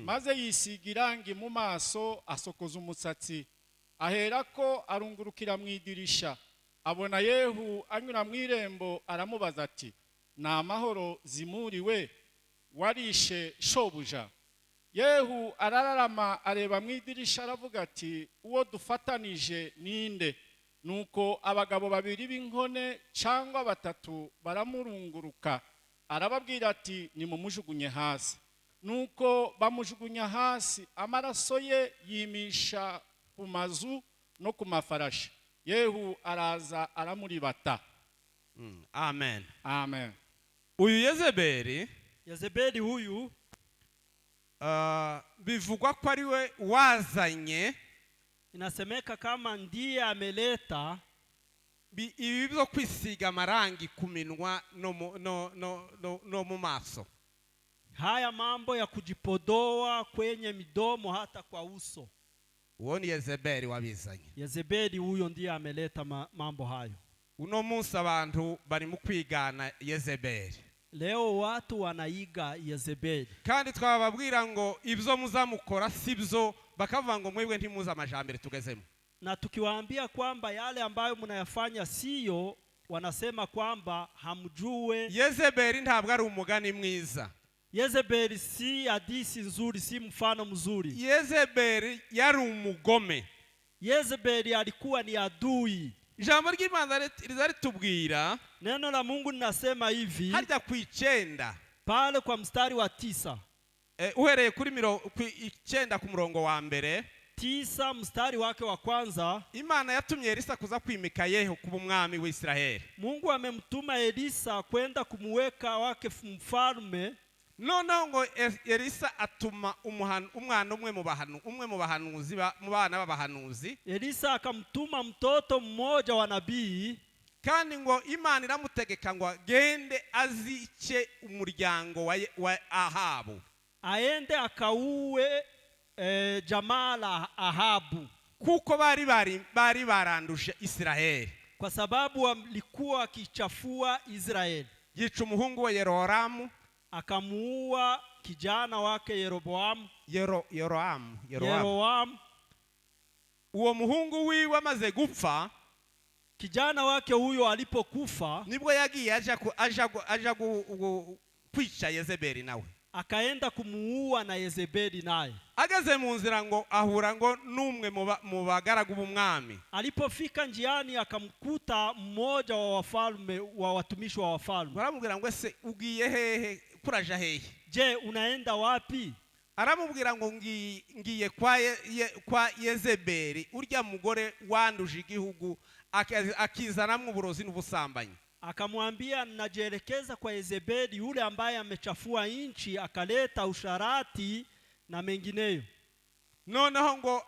maze yisiga irangi mu maso, asokoza umusatsi, aherako arungurukira mu idirisha, abona Yehu anyura mu irembo, aramubaza ati: "Ni amahoro, Zimuri we, warishe shobuja?" Yehu arararama, areba mu idirisha, aravuga ati: "Uwo dufatanije ninde?" Nuko abagabo babiri b'inkone cyangwa batatu baramurunguruka. Arababwira ati: "Nimumujugunye hasi." Nuko bamujugunya hasi, amaraso ye yimisha ku mazu no ku mafarashi. Yehu araza aramuribata. Amen. Amen. Uyu Yezebeli, Yezebeli huyu, bivugwa ko ari we wazanye inasemeka kama ndiye ameleta ibi byo kwisiga amarangi ku minwa no mu maso. Haya mambo ya kujipodoa kwenye midomo hata kwa uso. Uwo ni Yezebeli wabizanye. Yezebeli huyo ndiye ameleta mambo hayo. Uno munsi abantu bari mu kwigana Yezebeli. Leo watu wanaiga Yezebeli. Kandi twababwira ngo ibyo muzamukora si byo, bakavuga ngo mwebwe ntimuzi amajambere tugezemo. Na tukiwaambia kwamba yale ambayo mnayafanya siyo, wanasema kwamba hamjue. Yezebeli ntabwo ari umugani mwiza. Yezebeli si hadisi nzuri, si mfano mzuri. Yezebeli yari umugome. Yezebeli alikuwa ni adui. Ijambo ry'Imana riza ritubwira Neno la Mungu linasema hivi harya ku 9, pale kwa mstari wa 9, uhereye kuri ku 9 ku murongo wa mbere, 9 mstari wake wa kwanza, Imana yatumye Elisa kuza kwimika Yehu kuba umwami w'Isiraheli. Mungu amemtuma Elisa kwenda kumuweka wake mfalme. Noneho ngo Elisa atuma umwana umwe mu bahanuzi mu bana b'abahanuzi. Elisa akamtuma mtoto mmoja wa nabii. Kandi ngo Imana iramutegeka ngo agende azice umuryango wa Ahabu, aende akauwe jamaa la Ahabu, kuko bari baranduje Isiraheli. Kwa sababu walikuwa wakichafua Israeli. Yica umuhungu we Yeroramu. Akamuua kijana wake Yeroboamu. Yero, Yeroamu Yeroamu. Yeroamu. Uwo muhungu wiwe amaze gupfa, Kijana wake huyo alipokufa, nibwo yagiye aja kwica Yezebeli nawe. Akaenda kumuua na Yezebeli naye. Ageze mu nzira ngo ahura ngo n'umwe mu bagaragu b'umwami. Alipofika njiani akamkuta mmoja wa wafalme, wa watumishi wa wafalme. Baramubwira ngo: "Ese ugiye hehe, kuraja hehe?" Je, unaenda wapi? Aramubwira ngo: "Ngiye kwa Yezebeli, urya mugore wanduje igihugu akizanamwo uburozi n'ubusambanyi." Akamwambia, najielekeza kwa Yezebeli yule ambaye amechafua nchi akaleta usharati na mengineyo. Noneho ngo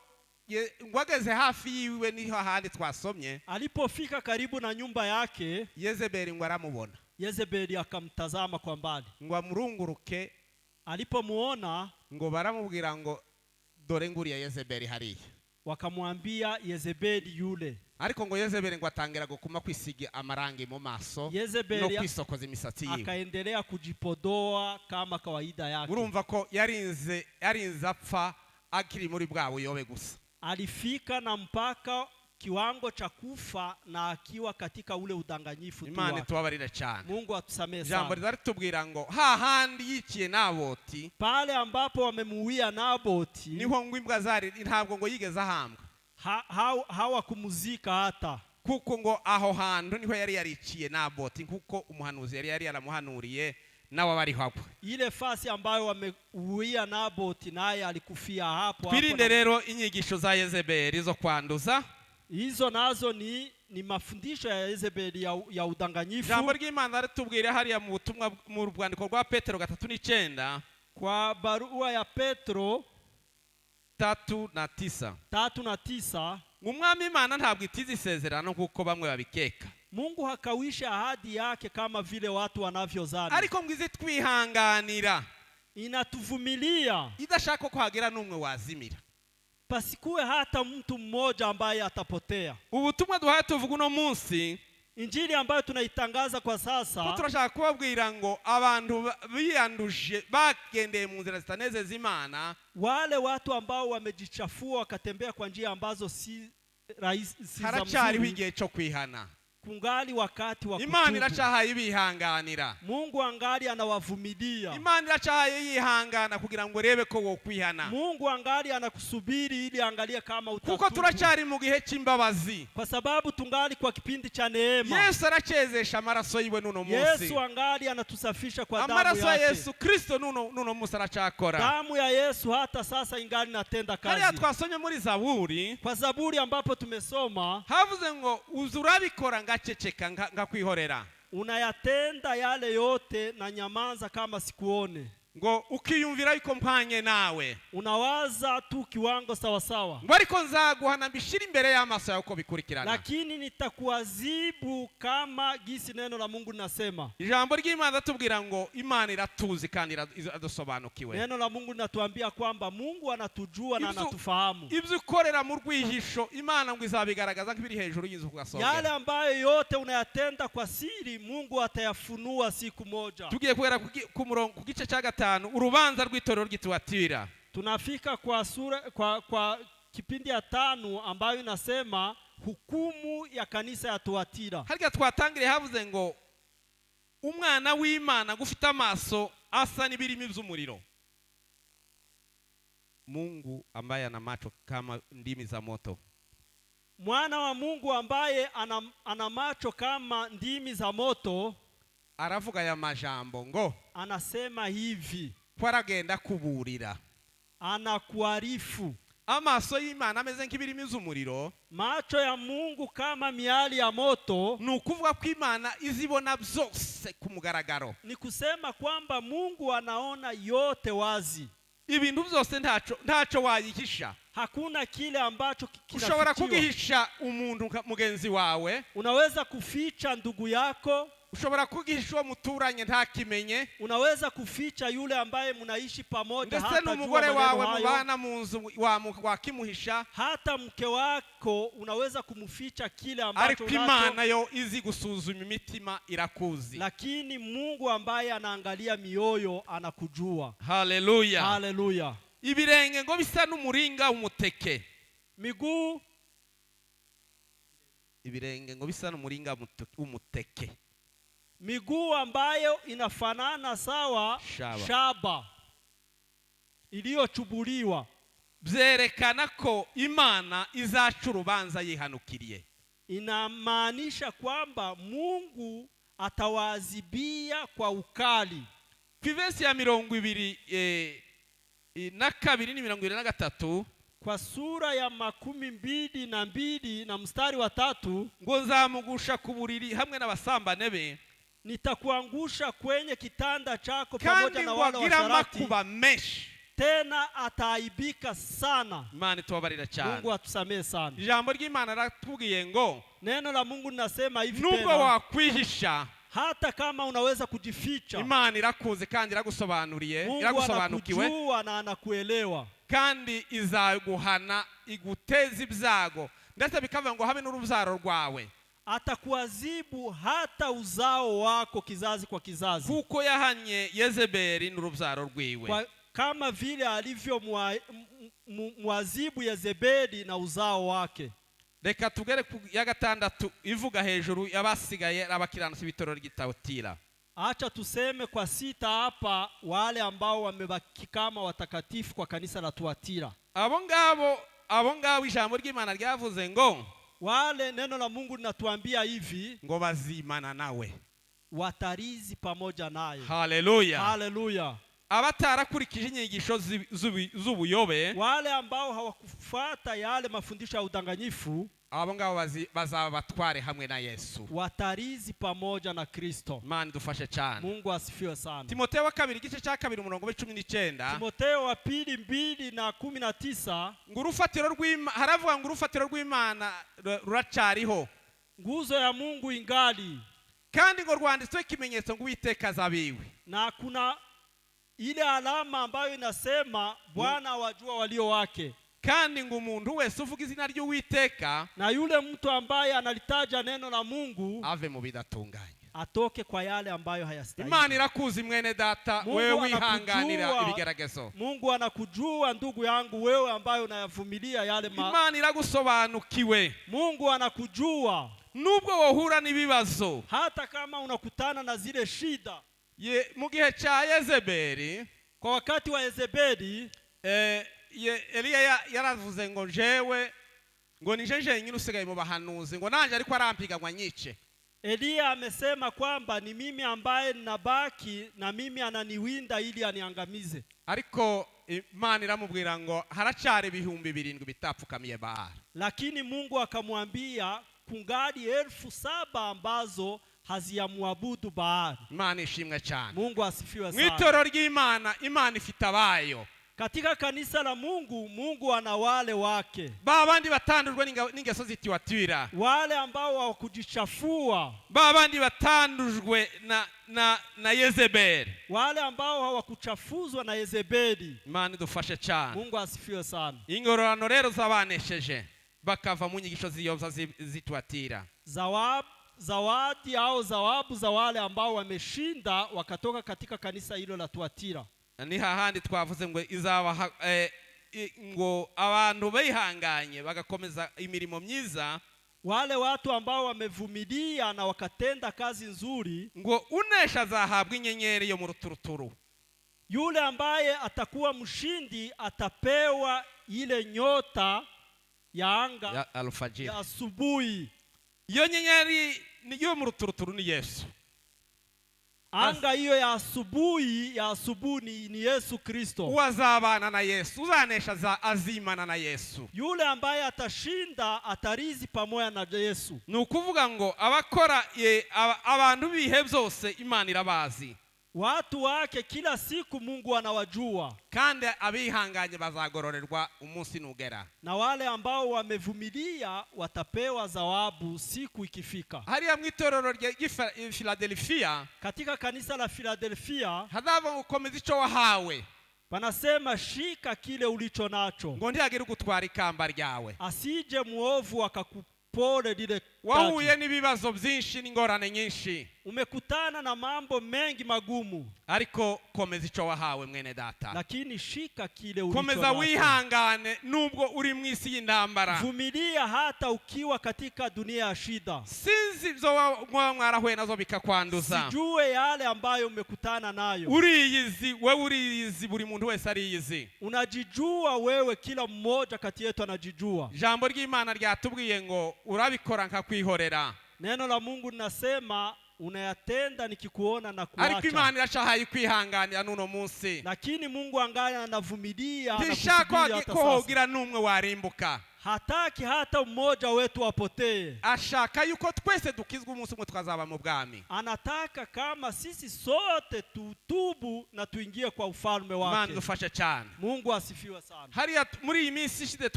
ngo ageze hafi yiwe, niho ahandi twasomye, Alipofika karibu na nyumba yake, Yezebeli ngo aramubona. Yezebeli akamtazama kwa mbali. Ngo amurunguruke, Alipomuona, ngo baramubwira ngo: "Dore nguriya Yezebeli hariya." wakamwambia, Yezebeli yule. Ariko ngo Yezebeli ngo atangira gukuma kwisiga amarangi mu maso no Yezebeli kwisokoza imisatsi yiwe. Akaendelea kujipodoa kama kawaida yake. Urumva ko yarinze apfa akiri muri bwa buyobe gusa. Alifika na mpaka kiwango cha kufa na akiwa katika ule udanganyifu tu Imana wake. itubabarire cyane. Mungu atusamehe Ijambo sana. riza ritubwira ngo hahandi yiciye Naboti, Pale ambapo wamemuuia Naboti, niho ngo imbwa zari, ntabwo ngo yigeze ahambwa, hawakumuzika hata, kuko ngo aho hantu niho yari yariciye Naboti, kuko umuhanuzi yari yaramuhanuriye, nawe aba ariho agwa. Ile fasi ambayo wameuia Naboti, naye alikufia hapo hapo. Twirinde rero inyigisho za Yezebeli zo kwanduza. Hizo nazo ni mafundisho ya Yezebeli ya udanganyifu. Ijambo ry'Imana ritubwira hariya mu butumwa, mu rwandiko rwa Petero 3:9, Kwa barua ya Petro 3:9, 3:9, ngo Umwami Imana ntabwo itiza isezerano nk'uko bamwe babikeka, Mungu hakawisha ahadi yake kama vile watu wanavyozani, ariko ngo izi twihanganira, inatuvumilia, idashaka ko hagira n'umwe wazimira. Pasikuwe hata mtu mmoja ambaye atapotea. Ubutumwa duhaye tuvuga uno munsi, Injili ambayo tunaitangaza kwa Ko sasa, turashaka kubabwira ngo abantu biyanduje bagendeye mu nzira zitanezeza Imana, wale watu ambao wamejichafua wakatembea kwa njia ambazo si rahisi, si za haracyariho mzuri, igihe cyo kwihana. Kungali wakati wa Imana kutubu. iracyahaye ibihanganira. Mungu angali anawavumilia. Imana iracyahaye yihangana kugira ngo urebe ko wokwihana, Mungu angali anakusubiri ili angalie kama kuko utatubu, turacyari mu gihe cy'imbabazi. Kwa sababu tungali kwa kipindi cha neema. Yesu aracyezesha amaraso yiwe n'uno munsi. Yesu angali anatusafisha kwa damu Amaraso ya yake. Yesu Kristo n'uno munsi aracyakora. Damu ya Yesu hata sasa ingali natenda Hariya kazi. twasomye muri Zaburi, Kwa Zaburi ambapo tumesoma, havuze ngo uza urabikora ngaceceka ngakwihorera, unayatenda yale yote na nyamanza kama sikuone. Ngo ukiyumvira yuko mpanye nawe, Unawaza tu kiwango sawasawa, ngo ariko nzaguhana mbishyire imbere y'amaso yawe uko bikurikirana. Lakini nitakuadhibu kama gisi neno la Mungu linasema. Ijambo ry'Imana ratubwira ngo Imana iratuzi kandi iradusobanukiwe. Neno la Mungu linatuambia kwamba Mungu anatujua na anatufahamu. Ibyo ukorera mu rwihisho, Imana ngo izabigaragaza nk'ibiri hejuru y'inzu ku Yale gasongero. ambayo yote unayatenda kwa siri, Mungu atayafunua siku moja. Tugiye guhera ku murongo ku gice cya gatanu, urubanza rw'itorero ry'Ituwatira. Tunafika kwa sura kwa kipindi ya tano ambayo inasema hukumu ya kanisa ya Tuatira. Harya twatangiriye havuze ngo umwana w'Imana ngo ufite amaso asa n'ibirimi by'umuriro, Mungu ambaye ana macho kama ndimi za moto, Mwana wa Mungu ambaye ana macho kama ndimi za moto, aravuga aya majambo ngo anasema hivi, ko aragenda kuburira. Anakuarifu. Amaso y'Imana ameze nk'ibirimi by'umuriro, Macho ya Mungu kama miali ya moto, ni ukuvuga ko Imana izibona byose ku mugaragaro. Ni kusema kwamba Mungu anaona yote wazi. Ibintu byose ntacyo wayihisha. Hakuna kile ambacho Ushobora kinafichiwa. kugihisha umuntu mugenzi wawe, Unaweza kuficha ndugu yako, ushobora kugihisha uwo muturanye ntakimenye, unaweza kuficha yule ambaye mnaishi pamoja, ndetse hata jua n'umugore maneno wawe hayo. mubana mu nzu wakimuhisha, Hata mke wako unaweza kumficha kile ambacho ariko unacho, Imana yo izi gusuzuma imitima irakuzi. Lakini Mungu ambaye anaangalia mioyo anakujua. Haleluya. Haleluya! Ibirenge ngo bisa n'umuringa w'umuteke. Miguu Ibirenge ngo bisa n'umuringa w'umuteke. Miguu ambayo inafanana sawa Shaba. Shaba iliyochubuliwa. Byerekana ko Imana izaca urubanza yihanukiriye. Inamaanisha kwamba Mungu atawaadhibia kwa ukali. Ku ivesi ya mirongo ibiri na kabiri ni 23, Kwa sura ya 22 na mstari wa 3, ngo nzamugusha ku buriri hamwe n'abasambane be, nitakuangusha kwenye kitanda chako pamoja kandi na ngo wale agire washarati, amakuba menshi. Tena ataaibika sana. Imana itubabarira cyane. Mungu atusamehe sana. Ijambo ry'Imana ratubwiye ngo Neno la Mungu linasema hivi nubwo tena, wakwihisha, hata kama unaweza kujificha, Imana irakuzi kandi iragusobanuriye, Mungu iragusobanukiwe, anakujua na anakuelewa, kandi izaguhana iguteza ibyago, ndetse bikavuga ngo habe n'urubyaro rwawe, atakuadhibu hata uzao wako kizazi kwa kizazi, kuko yahanye Yezebeli n'urubyaro rwiwe. Kama vile alivyomwazibu Yezebeli na uzao wake. Reka tugere ku ya gatandatu ivuga hejuru y'abasigaye abakiranutsi b'itorero ry'Itawutira. Acha tuseme kwa sita hapa, wale ambao wamebaki kama watakatifu kwa kanisa la Tuatira. Abo ngabo ijambo ry'Imana ryavuze ngo Wale neno la Mungu linatuambia hivi, ngo bazimana nawe. Watarizi pamoja naye. Haleluya. Haleluya! Abatarakurikije inyigisho z'ubuyobe, Wale ambao hawakufuata yale mafundisho ya udanganyifu, abo ngabo bazaba batware hamwe na Yesu. Watarizi pamoja na Kristo. Imana idufashe cyane. Mungu asifiwe sana. Timoteyo wa kabiri igice cya kabiri umurongo wa 19, Timoteo wa pili 2:19, ngo urufatiro rw'Imana, haravuga ngo urufatiro rw'Imana ruracyariho, nguzo ya Mungu ingali, kandi ngo rwanditsweho ikimenyetso ngo Uwiteka azabiwe. Na kuna ile alama ambayo inasema Bwana wajua walio wake. Kandi ngo umuntu wese uvuga izina ry'Uwiteka na yule mtu ambaye analitaja neno la Mungu ave mu bidatunganye. atoke kwa yale ambayo hayastahili. Imana irakuzi, mwene data, Mungu wewe wihanganira anakujua. ibigeragezo. Mungu anakujua, ndugu yangu, wewe ambaye unayavumilia yale Imana iragusobanukiwe. Mungu anakujua. Nubwo wohura n'ibibazo, hata kama unakutana na zile shida. Mu gihe cya Yezebeli, Kwa wakati wa Yezebeli, Eliya yaravuze ngo jewe ngo nije jenyine usigaye mu bahanuzi, ngo nanjye ariko arampiga ngo anyice. Eliya amesema kwamba ni mimi ambaye ninabaki na mimi ananiwinda ili aniangamize. Ariko Imana iramubwira ngo haracyari 7,000 bitapfukamiye Baali. Lakini Mungu akamwambia kungali 7,000 ambazo haziyamwabudu Baali. Imana ishimwe cyane. Mungu asifiwe Mu sana. itorero ry'Imana, Imana ifite abayo. Katika kanisa la Mungu, Mungu ana wale wake, Ba bandi batandujwe n'ingeso z'Itiwatira, wale ambao hawakujichafua, ba bandi batandujwe na Yezebeli. Wale ambao hawakuchafuzwa na Yezebeli. Imana idufashe cyane. Mungu asifiwe sana. Ingororano rero z'abanesheje bakava mu nyigisho ziyobya z'Ituatira, Zawadi au zawabu za wale ambao wameshinda wakatoka katika kanisa hilo la Tuatira. Ni hahandi twavuze ngo izabaha ngo abantu bihanganye bagakomeza imirimo myiza, Wale watu ambao wamevumilia na wakatenda kazi nzuri, ngo unesha azahabwa inyenyeri yo mu ruturuturu. Yule ambaye atakuwa mshindi atapewa ile nyota ya anga ya alfajiri, ya asubuhi. Iyo nyenyeri yo mu ruturuturu ni Yesu. Anga hiyo ya asubuhi ni Yesu Kristo. Uwazabana na Yesu, uzanesha azimana na Yesu. Yule ambaye atashinda atarizi pamoja na Yesu. Ni ukuvuga ngo abakora abantu b'ibihe byose Imana irabazi. Watu wake kila siku Mungu anawajua, Kandi abihanganye bazagororerwa umunsi nugera. Na wale ambao wamevumilia watapewa zawabu siku ikifika. Hariya mu itorero Filadelfiya, Katika kanisa la Philadelphia hazava ngo ukomeza icyo wahawe, panasema shika kile ulicho nacho, ngo ntihagire ugutwara ikamba ryawe. Asije muovu akakupore lile taji. Wahuye n'ibibazo byinshi n'ingorane nyinshi, Umekutana na mambo mengi magumu, ariko komeza icyo wahawe, mwene data. Lakini shika kile ulicho Komeza nacho. wihangane nubwo uri mu isi y'intambara. Vumilia hata ukiwa katika dunia ya shida. Sinzi ibyo mwaba mwarahuye nazo bikakwanduza. Sijue yale ambayo umekutana nayo. Uriyizi wewe, uriyizi, buri muntu wese ariyizi. Unajijua wewe, kila mmoja kati yetu anajijua. Ijambo ry'Imana ryatubwiye ngo urabikora nkakwihorera. Neno la Mungu linasema unayatenda nikikuona na Ariko kuacha. Imana iracahaye kwihanganira n'uno munsi. Lakini Mungu angali anavumilia na Ntishaka kusubiri hata ko sasa. hogira n'umwe warimbuka. Hataki hata mmoja wetu apotee. Ashaka yuko twese dukizwa, umunsi umwe tukazaba mu bwami. Anataka kama sisi sote tutubu na tuingie kwa ufalme Imana wake. idufashe cyane. Mungu asifiwe sana. Hariya muri iyi minsi ishize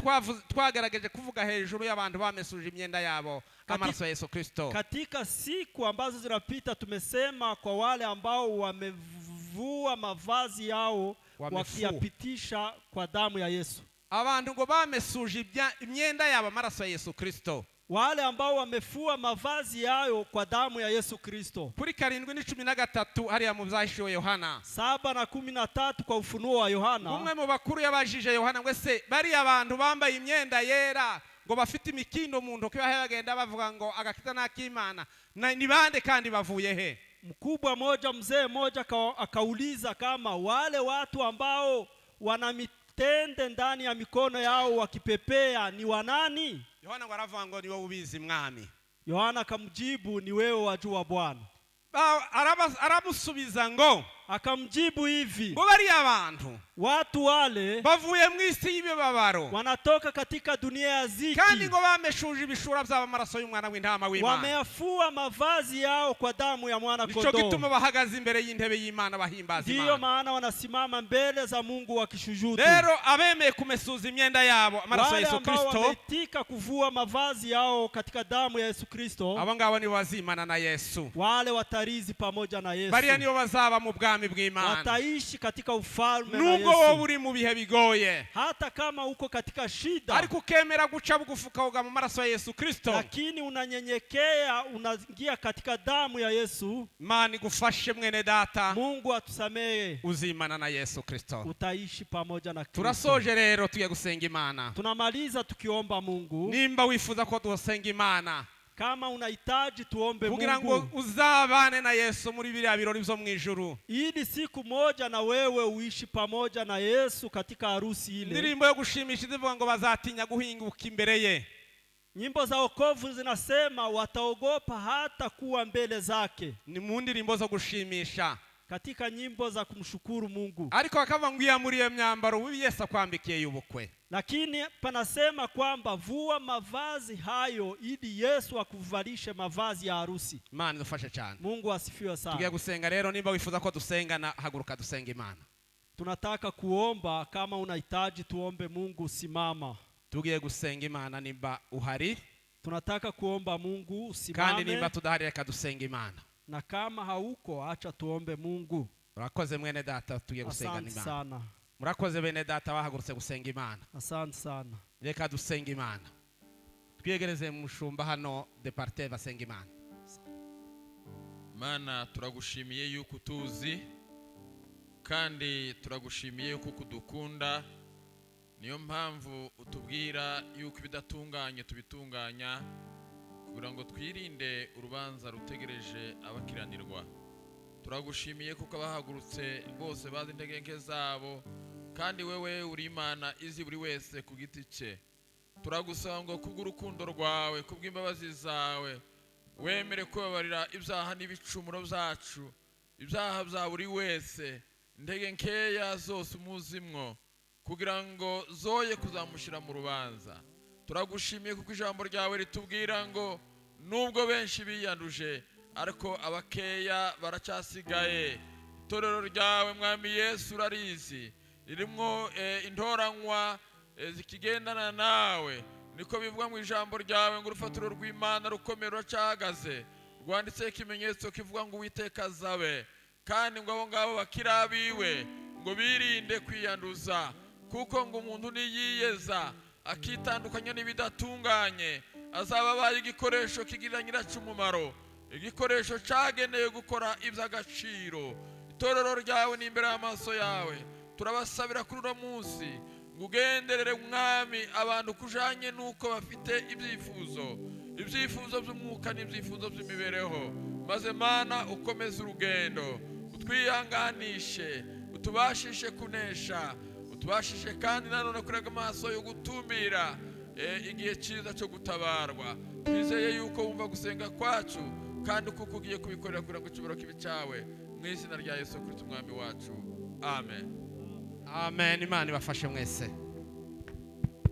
twagaragaje kuvuga hejuru y'abantu bamesuje imyenda yabo amaraso ya Yesu Kristo. Katika siku ambazo zinapita tumesema kwa wale ambao wamevua mavazi yao Wamefua. wakiyapitisha kwa damu ya Yesu. Abantu ngo bamesuje imyenda yabo amaraso ya Yesu Kristo. Wale ambao wamefua mavazi yao kwa damu ya Yesu Kristo. Kuri 7:13 hariya mu byahishuwe Yohana, 7:13 kwa Ufunuo wa Yohana. Umwe mu bakuru yabajije Yohana ngo ese bariya abantu bambaye imyenda yera ngo bafite imikindo mu ntoki bahe bagenda bavuga ngo agakiza n'ak'Imana ni bande kandi bavuye he? Mkubwa moja, mzee mmoja akauliza kama wale watu ambao wana mitende ndani ya mikono yao wakipepea ni wanani? Yohana ngo aravuga ngo ni wowe ubizi, Mwami. Yohana akamjibu, ni wewe wajua, Bwana. Aramusubiza ngo Akamjibu hivi, ngo bariya bantu watu wale bavuye mu isi y'imibabaro, wanatoka katika dunia ya ziki, kandi ngo bameshuje ibishura byabo amaraso y'umwana w'intama w'Imana. Wameyafua mavazi yao kwa damu ya mwana Nicyo kondoo. gituma bahagaze imbere y'intebe y'Imana bahimbaza Ndiyo Imana. maana wanasimama mbele za Mungu wakishujudu. Rero abemeye kumesuza imyenda yabo amaraso ya Wale Yesu ambao Kristo, wameitika kuvua mavazi yao katika damu ya Yesu Kristo, abo ngabo nibo bazimana na Yesu. Wale watarizi pamoja na Yesu. Bariya nibo bazaba mu bwami. bwami bw'Imana. Wataishi katika ufalme na Nubwo wowe Yesu. Uri mu bihe bigoye, Hata kama uko katika shida, ariko ukemera guca bugufi ukoga mu maraso ya Yesu Kristo, lakini unanyenyekea, unaingia katika damu ya Yesu. Imana igufashe mwene data. Mungu atusamehe. Uzimana na Yesu Kristo. Utaishi pamoja na Kristo. Turasoje rero tugiye gusenga Imana. Tunamaliza tukiomba Mungu. Nimba wifuza ko dusenga Imana Kama unahitaji tuombe kugira ngo Mungu uzabane na Yesu muri biriya birori byo mu ijuru, ili siku moja na wewe uishi pamoja na Yesu katika harusi ile. Indirimbo yo gushimisha izivuga ngo bazatinya guhinguka imbere ye. Nyimbo za wokovu zinasema wataogopa hata kuwa mbele zake. Ni mu ndirimbo zo gushimisha. Katika nyimbo za kumshukuru Mungu. Ariko bakavuga ngo iyamure iyo myambaro ubu Yesu akwambikiye y'ubukwe. Lakini panasema kwamba vua mavazi hayo ili Yesu akuvalishe mavazi ya harusi. Imana idufashe cyane. Mungu asifiwe Tugiye sana. Gusenga rero nimba wifuza ko dusengana haguruka dusenga Imana. Tunataka kuomba. Kama unahitaji tuombe Mungu, simama. Tugiye gusenga Imana nimba uhari. Tunataka kuomba Mungu, Kandi usimame. nimba tudahari reka dusenga Imana. Na kama hauko, acha tuombe Mungu. Urakoze mwene data tugiye gusenga Asante Imana. sana. Murakoze bene data bahagurutse gusenga Imana. Asante sana. Reka dusenga Imana twiyegereze mushumba hano departe basenga Imana. Mana turagushimiye yuko utuzi kandi turagushimiye yuko ukudukunda niyo mpamvu utubwira yuko ibidatunganye tubitunganya kugira ngo twirinde urubanza rutegereje abakiranirwa. Turagushimiye kuko abahagurutse bose bazi intege nke zabo kandi wewe uri Imana izi buri wese ku giti cye. Turagusaba ngo kubw'urukundo rwawe kubw'imbabazi zawe wemere kubabarira ibyaha n'ibicumuro byacu ibyaha bya buri wese intege nkeya zose umuzimwo kugira ngo zoye kuzamushyira mu rubanza. Turagushimiye kuko ijambo ryawe ritubwira ngo nubwo benshi biyanduje ariko abakeya baracyasigaye. Itorero ryawe mwami Yesu urarizi ririmo intoranywa zikigendana nawe niko bivugwa mu ijambo ryawe ngo urufatiro rw'Imana rukomeye ruracyahagaze rwanditseho ikimenyetso kivuga ngo Uwiteka azabe kandi ngo abo ngabo bakiri abiwe ngo birinde kwiyanduza kuko ngo umuntu niyiyeza akitandukanya n'ibidatunganye azaba abaye igikoresho kigirira nyiracyo umumaro igikoresho cyagenewe gukora iby'agaciro. Itorero ryawe ni imbere y'amaso yawe turabasabira kuri uno munsi ngo ugenderere mwami abantu kujanye n'uko bafite ibyifuzo ibyifuzo by'umwuka n'ibyifuzo by'imibereho maze Mana ukomeze urugendo utwihanganishe utubashishe kunesha utubashishe kandi nanone kurega amaso yo gutumira igihe cyiza cyo gutabarwa. Twizeye yuko wumva gusenga kwacu kandi kuko ugiye kubikorera kugira ngo icyubahiro kibe cyawe mu izina rya Yesu Kristo umwami wacu, amen. Amen. Imana ibafashe mwese.